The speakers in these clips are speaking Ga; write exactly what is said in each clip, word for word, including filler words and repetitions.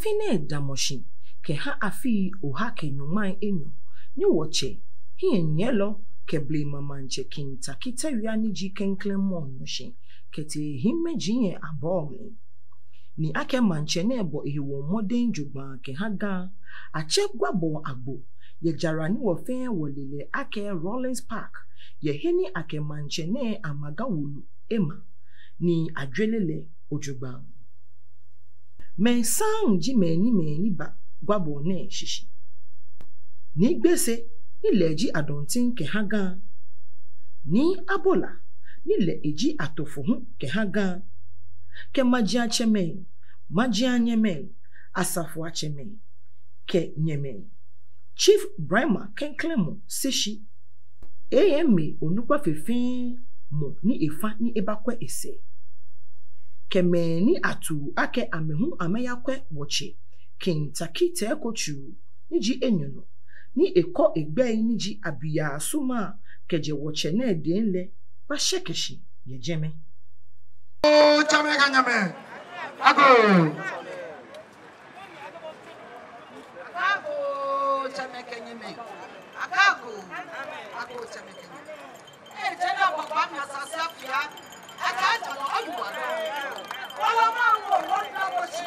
Afi nɛɛ damɔ shi kɛha afii oha kɛ nyɔŋmai enyɔ, ni wɔtsɛ, hiɛnyiɛlɔ kɛ blema maŋtsɛ King Tackie Tewia ni ji klɛŋklɛŋ mɔ nyɔ shi kɛtee hiimeji lɛ abɔɔ mli. Ni akɛ maŋtsɛ nɛɛ bɔ ehewɔ mɔdɛŋ jogbaŋŋ kɛha Ga, atsɛ Guabɔɔ agbo yɛ jara ni wɔ fɛɛ wɔle lɛ akɛ Rawlings Park, yɛ he ni akɛ maŋtsɛ nɛɛ amaga wulu ema, ni ajwere lɛ ojogbaŋŋ. Mɛi saŋŋ ji mɛi ni mɛi ni ba Guabɔɔ nɛɛ shishi. Nii Gbese, ni lɛ ji Adɔnteŋ kɛha Ga. Nii Abola, ni lɛ eji Atofo hu kɛha Ga. Kɛ majiatsɛmɛi, majianyɛmɛi, asafoiatsɛmɛi, kɛ nyɛmɛi. Chief Brima klɛŋklɛŋ mɔ Seshi, A M A onukpa fɛfɛɛ mɔ ni efa ni ebakwɛ esɛɛ. Kɛ mɛi ni atuu akɛ amɛ hu amɛyakwɛ wɔtsɛ King Tackie Teiko Tsuru ni ji enyɔ nɔ, ni ekɔ egbɛi ni ji Abiasuma kɛjɛ wɔtsɛ nɛɛ dɛŋ lɛ, bashɛkɛ shi yɛ jɛmɛ. Oo, tsɛmɛi kɛ nyɛmɛi. Agoo. Agoo, tsɛmɛi kɛ nyɛmɛi. Agoo. Agoo, tsɛmɛi kɛ nyɛmɛi. Ee, tsɛ naa bɔ ba mi asase afia. Aka jalo ɔyu wa. Wala ma wo wo na wo shi.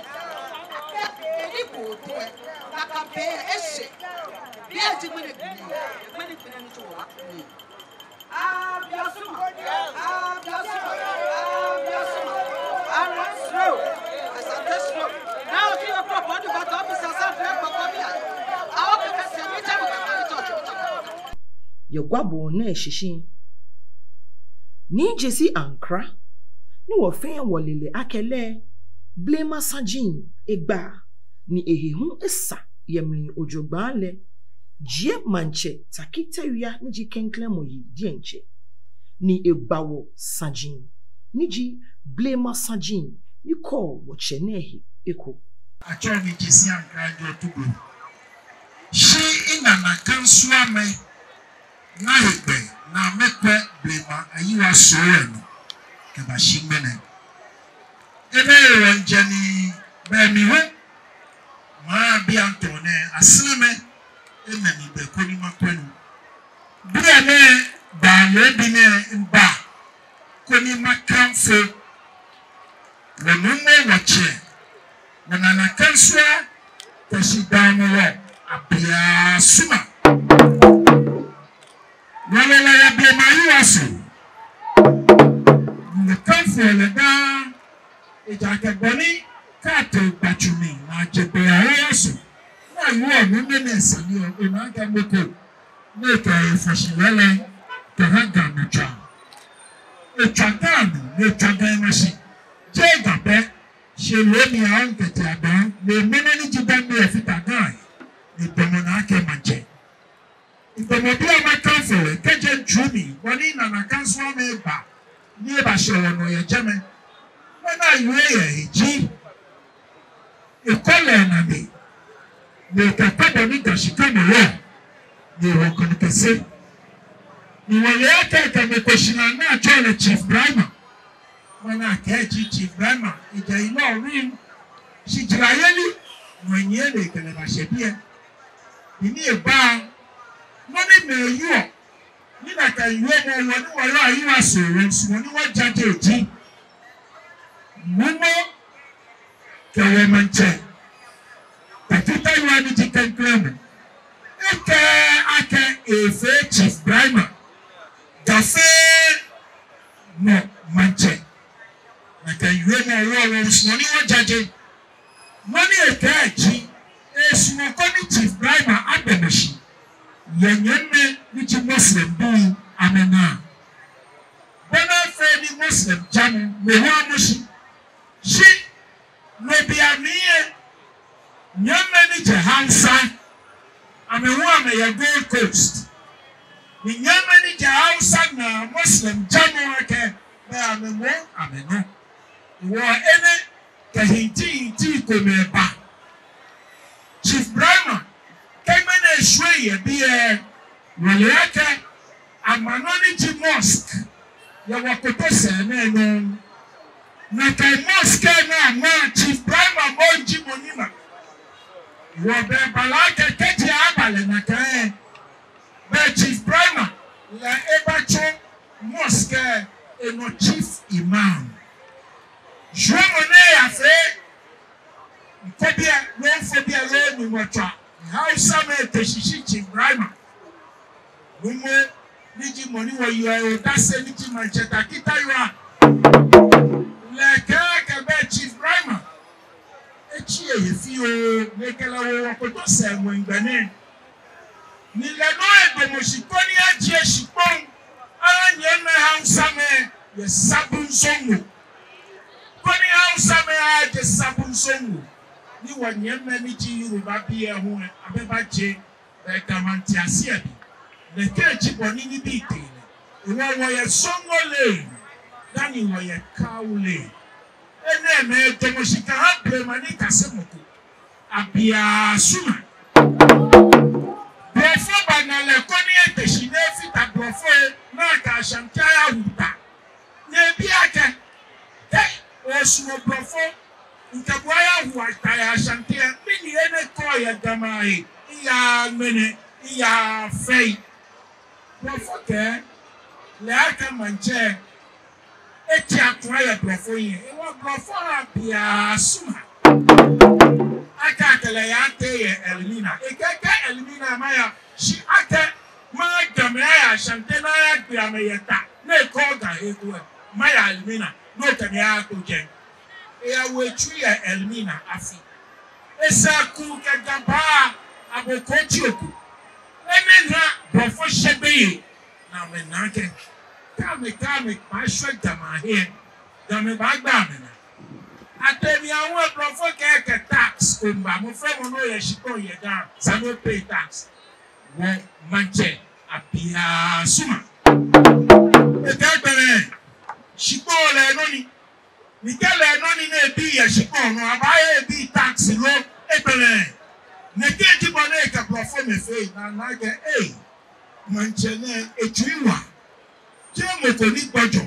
Aka eni ko to e. Na ka be e se. Bi e ji mene bi ni. Mene bi ni to wa. Abiasuma, Abiasuma, Abiasuma, Abiasuma. Yɛ Guabɔɔ nɛɛ shishi, Nii Gyesi Ankrah, ni wɔ fɛɛ wɔle lɛ akɛ lɛ blema saji egba, ni ehe hu esa yɛ mli ojogbaŋŋ lɛ, jie maŋtsɛ Tackie Tewia ni ji klɛŋklɛŋ mɔ yi diɛŋtsɛ, ni eba wɔ saji ni ji blema saji ni kɔɔ wɔtsɛ nɛɛ he eko. Atsɛɔ mi Gyesi Ankrah, mijɛ Otublohum. Shi minana Kansua mɛi, na hegbɛ ni amɛkwɛ blema ayiwasoo lɛ nɔ kɛbashi ŋmɛnɛ. Enɛ hewɔ mijɛ ni be mli hu mabi atɔ nɛɛ aslɛmɛ, enɛ ni be ko ni makwɛ nɔ. Bianɛ, baa lɛ bi nɛɛ miba koni makanfo wɔ nuumo wɔtsɛ, wɔnana Kansua, kɛ shidaamɔ wɔ Abiasuma. Wɔle lɛ yɛ blema ayiwasoo. Wɔkanfoɔ lɛ daa, ejaakɛ bɔ ni kɛ ato gbatsu mli ni ajɛ gbɛ yɛ awo so, ni awo nu mɛni sane lɛ, ona akɛ mɔ ko ni ekɛ efɔshi lɛlɛ kɛha Ga nɔ tswaa. Etswa Ga nɔ, ni etswa Ga mashi. Jeee Ga pɛ, shi lɛ mli awo kɛtee Adɔŋ, ni mɛni ni ji dani efata Ga, ni damɔ naa akɛ maŋtsɛ. Idɔmɔ bi a makanfo lɛ, kɛjɛ ntsu mli, bɔ ni nana Kansua mɛi ba, ni ebashɛ wɔnɔ yɛ jɛmɛ. Mɛni awie yɛ he ji, ekɔ lɛ nane, ni ekɛkɔ bɔ ni Ga shika mɔ yɔɔ, ni ewɔ kɔni kɛse. Ni wɔle akɛ kɛ mɔ ko shi ni atsɛɔ lɛ Chief Brima. Mɛni akɛɛ ji Chief Brima, ejɛ ilɔ rin. Shi jarayeli, no enyiɛ lɛ kɛ lɛ bashɛ biɛ. Ni ni eba, nɔ ni mɛi yɔɔ, ni nakai yɔɔ mɔ wɔ ni wɔyɔɔ ayiwasoo, wɔsumɔɔ ni wɔjaje ji, nuumo kɛ wɔ maŋtsɛ, Tackie Tewia ni ji klɛŋklɛŋ mɔ, ekɛɛ akɛ efee Chief Brima, Ga fɛɛ nɔ maŋtsɛ. Nakai yɔɔ mɔ wɔ, wɔsumɔɔ ni wɔjaje. Nɔ ni ekɛɛ ji, esumɔɔ koni Chief Brima adamɔ shi yɛ nyɛmimɛi ni ji Muslim bii amɛnaa. Bɔ ni afee ni Muslim jamɔ, no hu amɔ shi. Shi no bei amli lɛ, nyɛmimɛi ni jɛ Hausa, amɛ hu amɛyɛ Gold Coast. Ni nyɛmimɛi ni jɛ Hausa naa Muslim jamɔ akɛ, bɛ amɛ moŋ amɛnɔ. Hewɔ enɛ kɛ hinti hinti komɛi ba. Chief Brima, kɛ ŋmɛnɛ eshwie yɛ biɛ, wɔle akɛ ama nɔ ni ji mosque yɛ wɔ kotosɛɛ nɛɛ nɔ. Nakai mosque nɛɛ ama, Chief Brima moŋ ji mɔ ni ma. Wɔbɛ bala kɛ kɛji aba lɛ nakai, bɛ Chief Brahma lɛ ebatsɔ mosque lɛ nɔ chief imam. Jwɛŋmɔ ni eyafee, ŋkɔbiɛ loo ŋfɔbiɛ loo Nyɔŋmɔ tswa Hausamɛi Teshie shi Chief Brahma. Numo ni ji mɔ ni wɔyeɔ odase ni ji Maŋtsɛ Takitayua lɛ kɛɛ akɛ bɛ Chief Brahma etsi ehe fioo, ni ekɛ lɛ wo wɔ koto sɛɛ ŋwɛi gbɛ nɛɛ. Ni lɛ nɔŋŋ edamɔ shi koni ajie shikpɔŋ aha nyɛmimɛi Hausamɛi yɛ Sabon Zango. Koni Hausamɛi ajie Sabon Zango, ni wɔnyɛmimɛi ni ji Yorubabii lɛ hu lɛ, abɛ baajie. Bɛ Ga Maŋtiase lɛ bi, nɛkɛ ji bɔ ni nibii tee lɛ. Hewɔ wɔyɛ Zongo lɛ, dani wɔyɛ Kawo lɛ. Enɛɛmɛi damɔ shi kɛha blema nikasemɔ ko. Abiasuma. Blɔfo bana lɛ koni ete shi ni efata blɔfo lɛ, ni akɛ Ashanti ayawu ta. Ni ebi akɛ, kɛ osumɔɔ blɔfo, ŋkɛ bo ayawu ta yɛ Ashanti lɛ, mɛni enɛ kɔɔ yɛ Gamɛi ahe, eyaaa ŋmɛnɛ, eyaaa fɛɛ. Blɔfo kɛɛ lɛ akɛ maŋtsɛ etsi akura yɛ blɔfo hiɛ. Hewɔ blɔfo ha Abiasuma akɛ akɛ lɛ yatee yɛ Elmina. Ekɛɛ kɛ Elmina maya, shi akɛ maha Gamɛi aya Ashanti ni ayagbe amɛ yɛ ta, ni ekɔɔ Ga he ko lɛ, maya Elmina, ni okɛ mi ayakpe jɛi. Eyawo etsui yɛ Elmina afi. Esa ku kɛ Ga baa, abo ko tsi oku. Enɛ ha blɔfo shɛ gbeyei, ni amɛna akɛ, kɛ amɛ, kɛ amɛbaashwɛ Gamɛi ahe lɛ, Gamɛi baagba amɛnaa. Atɛ mi awo blɔfo kɛɛ akɛ tax ko miiba, mɔ fɛɛ mɔ ni yɔɔ shikpɔŋ yɛ Ga, esa ni o pay tax. Wɔ maŋtsɛ Abiasuma. Ekɛɛ gbɛmɛi, shikpɔŋ lɛ nɔ ni. Ni kɛ lɛ nɔ ni ni ebi yɛ shikpɔŋ nɔ, abaaye ebi tax lo, egbele. Nɛkɛ ji bɔ ni ekɛ blɔfomɛi fee, ni ana akɛ, ei, maŋtsɛ nɛɛ etsui wa. Jeee mɔ ko ni gbɔjɔ,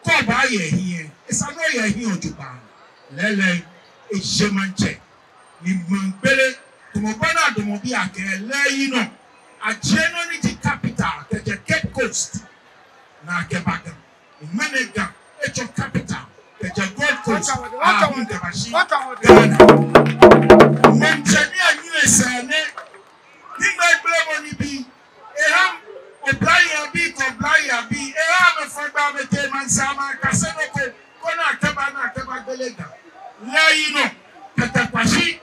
kɛ obaaye ehiɛ, esa ni oye ehiɛ jogbaŋŋ. Lɛɛlɛŋ, eje maŋtsɛ. Ni maŋ gbele, tamɔ bɔ ni adamɔ biɛ akɛ lɛ eyinɔ, ajie nɔ ni ji capital kɛjɛ Cape Coast ni akɛba Ga. Ni ŋmɛnɛ Ga etsɔ capital kɛjɛ Gold Coast aahu kɛbashi Ghana. Maŋtsɛ ni anyiɛ esɛɛ nɛ, ni ŋmɛɛ gbelemɔ nibii, eha oblahii abii kɛ oblayei abii, eha amɛfɔ gbɛ amɛtee maŋsɛɛ amɛkase nɔ ko, koni akɛba ni akɛbagbele Ga. Lɛ eyinɔ, Tɛtɛ Kwashi,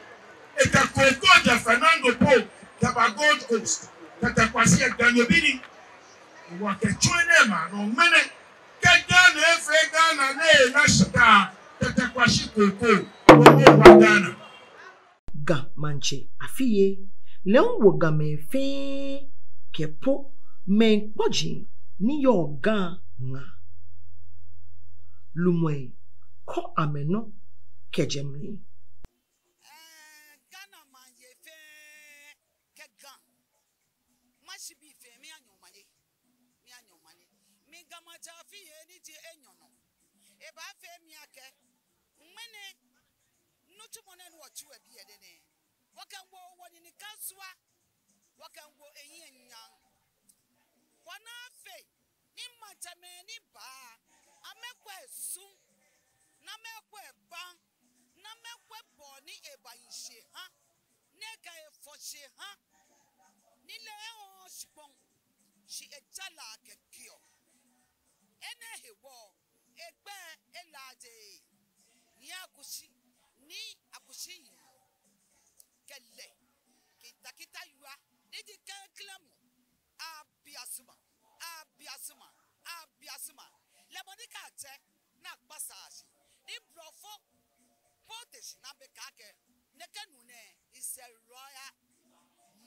ekɛ Koko jɛ Fernando Po kɛba Gold Coast. Tɛtɛ Kwashi yɛ Ganyo bi ni. Wɔkɛtsɔ enɛ ma nɔ ŋmɛnɛ. Kɛ Ghana efee Ghana ni ena shika, Tɛtɛ Kwashi Koko, owo wa Ghana. Ga Maŋtsɛ Afiyeli, lɛ hu wo Gamɛi fɛɛ kɛ Po mɛi kpɔji ni yɔɔ Ga ŋaa. Lumɛi kɔ amɛnɔ kɛjɛ mli. Ɛɛ, Ghana maŋ yei fɛɛ kɛ Ga Mashi bii fɛɛ, miiha nyɛ omanye. Miiha nyɛ omanye. Mi Ga Maŋtsɛ Afiyeli ni ji enyɔ nɔ, ebaafee mi akɛ, ŋmɛnɛ nitsumɔ nɛɛ ni wɔtsu yɛ biɛ nɛɛ, wɔkɛwo wɔnine kansua, wɔkɛwo ehiɛ nyam. Wɔna afee ni maŋtsɛmɛi ni baa, amɛkwɛ esu, ni amɛkwɛ ebaŋ, ni amɛkwɛ bɔ ni ebahi shi eha, ni ekɛ efɔ shi eha, ni lɛ ehɔɔ shikpɔŋ, shi eja La kɛkeɔ. Enɛ hewɔ, egbɛi elaaje, Nii Akushi, Nii Akushi yi, kɛ lɛ, Kitakita Yua, ni ji klɛŋklɛŋ mɔ, Abiasuma, Abiasuma, Abiasuma. Lɛ mɔ ni kɛ atsɛ ni akpa saa shi, ni blɔfo po te shi ni amɛkɛɛ akɛ, nɛkɛ nuu nɛɛ is a royal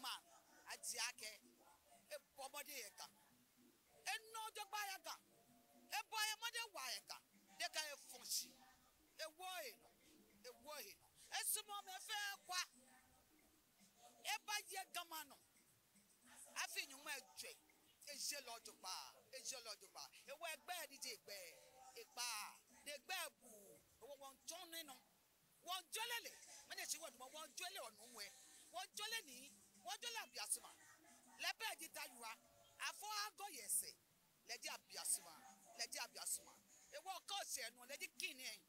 man. Ajie akɛ ebɔ mɔdɛŋ yɛ Ga. Enɔ jogbaŋŋ yɛ Ga. Ebɔ mɔdɛŋ waa yɛ Ga. Ni ekɛ efɔ shi. Ewo enɔ. Ewo enɔ. Esumɔɔ mɛi fɛɛ kwa. Ebaye Ga maŋ nɔ. Afi nyɔŋma ejwɛ. Eje lɛ jogbaŋŋ. Eje lɛ jogbaŋŋ. Hewɔ egbɛi ni ji egbɛi, ekpaa. Ni egbɛi buu. Hewɔ wɔmiitsɔ nɛɛ nɔ. Wɔmiijɔɔ lɛ. Mɛni shi wɔdumɔ, wɔmiijɔɔ lɛ, wɔnuumɔ lɛ. Wɔjɔlɛ ni, wɔjɔlɛ Abiasuma. Lɛ pɛ ji Tayua. Afɔ agɔ yɛ sɛɛ. Lɛ ji Abiasuma. Lɛ ji Abiasuma. Ewɔ kɔ sɛɛ nɔ, lɛ ji king nɛɛ.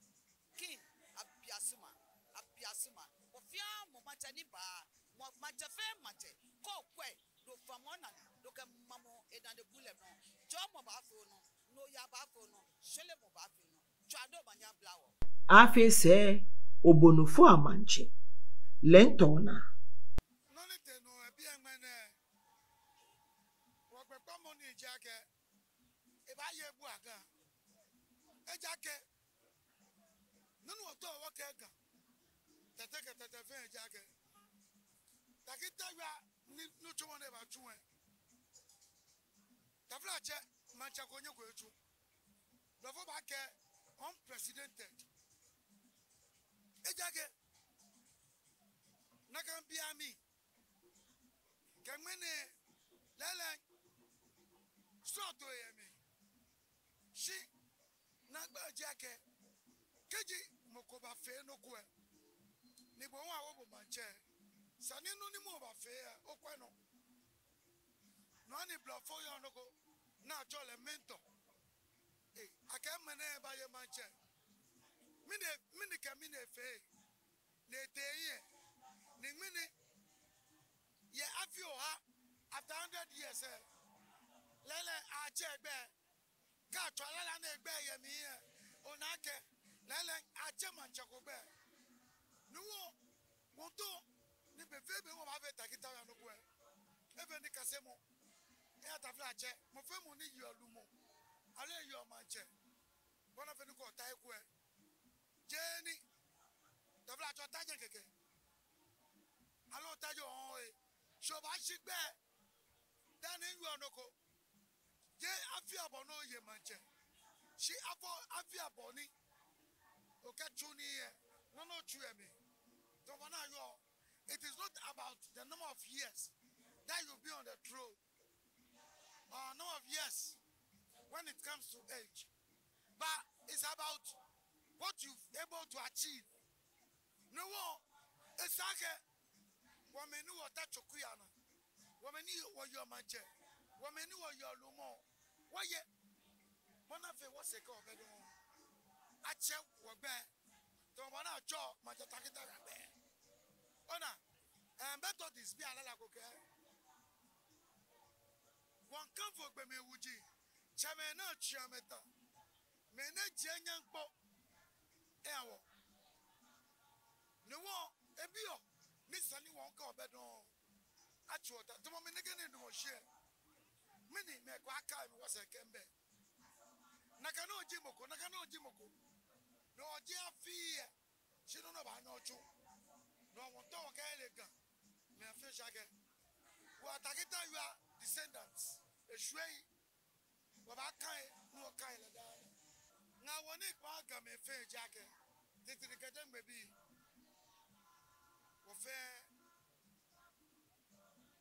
King, Abiasuma, Abiasuma. Wɔfɛɛ mɔ maŋtsɛ ni ba, mɔ maŋtsɛ fɛɛ maŋtsɛ. Kɔ kwɛ, do fa mɔ nane, do kɛ mamɔ enane bulɛ nɔ. Jɔɔmɔ baafee onɔ, nɔyaa baafee onɔ, shwelemɔ baafee onɔ. Tswa do manya bla wɔ. Afee sɛɛ, obonu fɔ amaŋtsɛ. Lɛŋtɔ na. Nɔ ni tee nɔ yɛ biɛ ŋmɛnɛ, wɔgbɛkpamɔ ni ji akɛ, ebaaye ebua Ga. Ejaakɛ, nɔ ni wɔtaoɔ wɔkɛɛ Ga, Tɛte kɛ Tɛtɛ fɛɛ ejaakɛ, Taki Tayua ni, nitsumɔ ni ebatsu lɛ, taflatsɛ, maŋtsɛ ko nyɛko etsu. Blɔfo baakɛɛ unprecedented. Ejaakɛ, nakai beiaŋ mli, kɛ ŋmɛnɛ lɛɛlɛŋ, srɔto yɛ mli. Shi naagba ji akɛ, kɛji mɔ ko bafee nɔ ko lɛ, ni bo hu awo bo maŋtsɛ, esa ni nɔ ni mɔ baafee lɛ, okwɛ nɔ. Nɔ ni blɔfo yɔɔ nɔ ko ni atsɛɔ lɛ mentor. Ee, akɛ mɛnɛ baaye maŋtsɛ. Mɛni, mɛni kɛ mɛni efee? Ni etee hiɛ. Ni ŋmɛnɛ, yɛ afii oha, after hundred years lɛ, lɛɛlɛŋ atsɛ egbɛi. Kɛ atswa lala ni egbɛi yɛ mli lɛ, ona akɛ lɛɛlɛŋ atsɛ maŋtsɛ ko gbɛi. Ni wɔ, wɔtaoɔ ni be fɛɛ be wɔbaafee Taki Tayua nɔ ko lɛ, efee nikasemɔ. Eya taflatsɛ, mɔ fɛɛ mɔ ni yeɔ lumɔ, aloo eyeɔ maŋtsɛ, bɔ ni afee ni kɛ ota he ko lɛ, jeee ni taflatsɛ ota jɛi kɛkɛ, aloo ota jɛi ohe, shi obaashi gbɛi dani eyeɔ nɔ ko. Jeee afii abɔ ni oye maŋtsɛ, shi afɔ afii abɔ ni okɛtsu nii lɛ, nɔ ni otsu yɛ mli. Tamɔ bɔ ni ayɔɔ, it is not about the number of years that you be on the throne, or number of years when it comes to age, but it's about what you've able to achieve. Ni wɔ, esa akɛ wɔmɛi ni wɔta tsoku ya na, wɔmɛi ni wɔyeɔ maŋtsɛ, wɔmɛi ni wɔyeɔ lumɔ, wɔye. Bɔ ni afee wɔsɛɛ kɛ wɔbɛ dɔŋŋ, atsɛ wɔgbɛi tamɔ bɔ ni atsɛɔ maŋtsɛ Taki Tayua gbɛi. Ona, ɛɛ, Methodist bii alala ko kɛɛ, wɔmiikafo gbɔmɛi wuji, tsɛmɛi ni atsui amɛta, mɛi ni jie nyɛŋkpɔ eha wɔ. Ni wɔ, ebiɔ, ni esa ni wɔkɛ wɔbɛ dɔŋŋ atswa ta. Tamɔ mi nɛkɛ ni midamɔ shi lɛ, mɛni mɛi ko akɛɛ mi wɔsɛɛ kɛ mibɛ. Nakai nɔŋŋ ji mɔ ko, nakai nɔŋŋ ji mɔ ko. Ni wɔji afii lɛ, shi nɔ ni obaanyɛ otsu. Ni wɔmiitao wɔkɛle Gamɛi fɛɛ shi akɛ, wɔ Taki Tayua descendants, eshwɛi, wɔbaakai, ni wɔkai lɛ daa. Ŋaawoo ni kpaa Gamɛi fɛɛ ji akɛ, titri kɛ jeŋmabii, wɔfɛɛ,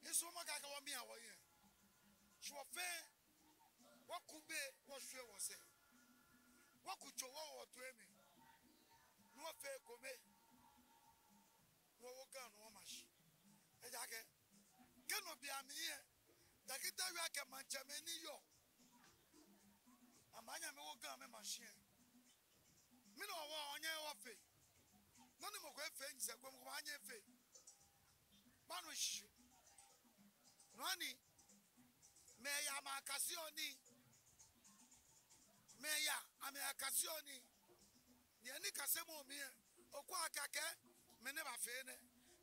esumɔɔ akɛ wɔmia wɔhiɛ. Shi wɔfɛɛ, wɔkubɛ, wɔshwie wɔsɛɛ. Wɔku tso wɔwo wɔtoi mli. Ni wɔfee ekome. Ni wɔwo Ga ni wɔma shi. Ejaakɛ, kɛ nɔ beiaŋ mli lɛ, Taki Tayua kɛ maŋtsɛmɛi ni yɔɔ, amɛbaanyɛ amɛwo Gamɛi ama shi lɛ, mɛni wɔ wɔnyɛɛɛ wɔfee? Nɔ ni mɔ ko efee nyɛsɛɛ ko, mɔ ko baanyɛ efee. Banu shishi. Nɔ ni, mɛi yaa amɛyakaseɔ nii. Mɛi yaa amɛyakaseɔ nii. Ni yɛ nikasemɔ mli lɛ, okwɛɔ akɛ akɛɛ, mɛni bafee nɛ,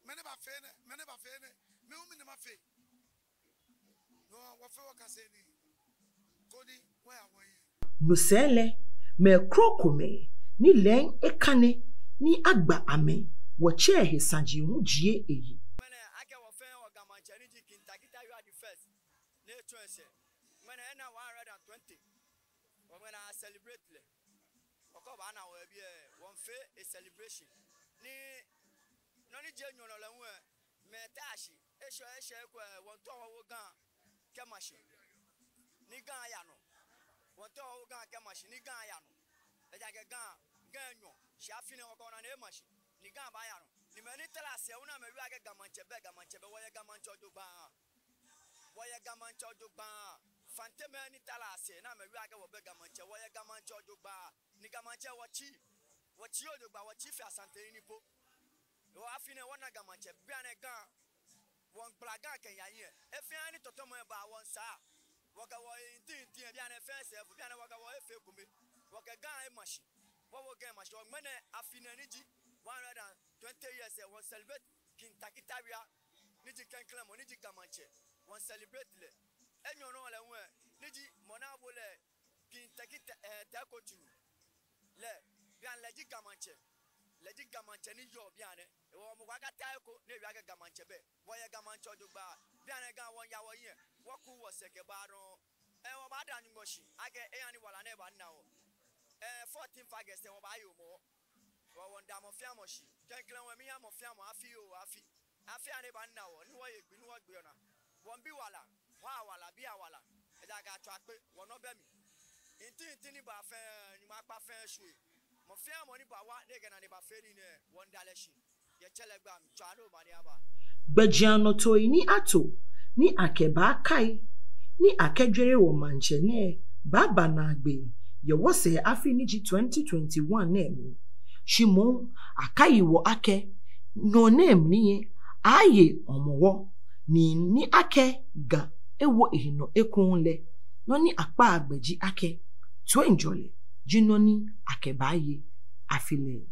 mɛni bafee nɛ, mɛni bafee nɛ, mi hu mɛni mafee. No hewɔ wɔfɛɛ wɔkase nii koni wɔya wɔhiɛ. No sɛɛ lɛ, mɛi krokomɛi ni lɛŋ ekane ni agba amɛ, wɔtsɛ he saji hu jie eyi. Ŋmɛnɛ akɛ wɔfɛɛ wɔ Ga Maŋtsɛ ni ji King Tackie Tayuah the first, ni etsɔ esɛɛ. Ŋmɛnɛ ena one hundred and twenty. Wɔ ŋmɛnɛ a celebrate lɛ. Okɔ baana wɔ yɛ biɛ, wɔmiifee e celebration. Ni nɔ ni ji enyɔ nɔ lɛ hu lɛ, mɛi ta shi, eshɛ eshɛ ko lɛ, wɔmiitao wɔwo Ga kɛma shi. Ni Ga aya nɔ. Wɔmiitao wɔwo Ga kɛma shi, ni Ga aya nɔ. Ejaakɛ Ga, Ga enyɔ, shi afi nɛɛ wɔkɛ wɔnane ema shi. ni Ga baaya nɔ. Ni mɛi ni tara sɛɛ hu ni amɛwie akɛ Ga Maŋtsɛ bɛ, Ga Maŋtsɛ bɛ, wɔyɛ Ga Maŋtsɛ jogbaŋŋ. Wɔyɛ Ga Maŋtsɛ jogbaŋŋ. Fantemɛi ni tara sɛɛ ni amɛwie akɛ wɔbɛ Ga Maŋtsɛ, wɔyɛ Ga Maŋtsɛ jogbaŋŋ. Ni Ga Maŋtsɛ wɔtsii. Wɔtsii jogbaŋŋ, wɔtsii fe Asante Nini po. Wɔ afi nɛɛ wɔna Ga Maŋtsɛ, bianɛ Ga. Wɔmiigbala Ga kɛya hiɛ. He fɛɛ he ni tɔtɔmɔ baa wɔmiisaa. Wɔkɛ wɔhe ntintin, bianɛ fɛɛ sɛɛ fo, bianɛ wɔkɛ wɔhe fee ekome. Wɔkɛ Ga ema shi. Wɔwo Ga ema shi. Wɔ ŋmɛnɛ afi nɛɛ ni ji one hundred and twenty years lɛ, wɔmiicelebrate King Tackie Tawia ni ji klɛŋklɛŋ mɔ, ni ji Ga Maŋtsɛ. Wɔmiicelebrate lɛ. Enyɔ nɔ lɛ hu lɛ, ni ji mɔ ni awo lɛ King Tackie Tɛ-, eh, Teiko Tsuru. Lɛ, bianɛ lɛ ji Ga Maŋtsɛ. Lɛ ji Ga Maŋtsɛ ni yɔɔ bianɛ. Hewɔ mɔ ko akata he ko ni ewie akɛ Ga Maŋtsɛ bɛ. Wɔyɛ Ga Maŋtsɛ jogbaŋŋ. Bianɛ Ga wɔmiiya wɔhiɛ. Wɔku wɔsɛɛ kɛba dɔŋŋ. Eh, wɔbaada Nyɔŋmɔ shi akɛ eha ni wala nɛɛ baana wɔ. Eh, fourteenth August lɛ wɔbaaye Hɔmɔwɔ. Wɔ, wɔmiida mɔ fɛɛ mɔ shi. Klɛŋklɛŋ lɛ miiha mɔ fɛɛ mɔ afi oo afi. Afi aya ni ebaana wɔ, ni wɔye gbi, ni wɔgbe onaa. Wɔmiibi wala, hɔa wala, bia wala. Ejaakɛ atswa kpe, wɔnɔ bɛ mli. Ntintin ni ba fɛɛ, Nyɔŋmɔ akpa fɛɛ ashwie. Mɔ fɛɛ mɔ ni bawa, ni ekɛ enane bafee nii nɛɛ, wɔmiida lɛ shi. Yɛ Tsɛ lɛ gbɛi amli, tswa ni omanye aba. Gbɛjianɔtoi ni ato, ni akɛbaakai, ni akɛjwere wɔ maŋtsɛ nɛɛ, baaba naagbee, yɛ wɔsɛɛ afi ni ji twenty twenty-one nɛɛ mli. Shi moŋ, akai wɔ akɛ, nɔ nɛɛ mli lɛ, aaye Hɔmɔwɔ, ni, ni akɛ Ga ewo ehe nɔ ekoŋŋ lɛ, nɔ ni akpaa gbɛ ji akɛ, toiŋjɔlɛ, ji nɔ ni akɛbaaye afi lɛ.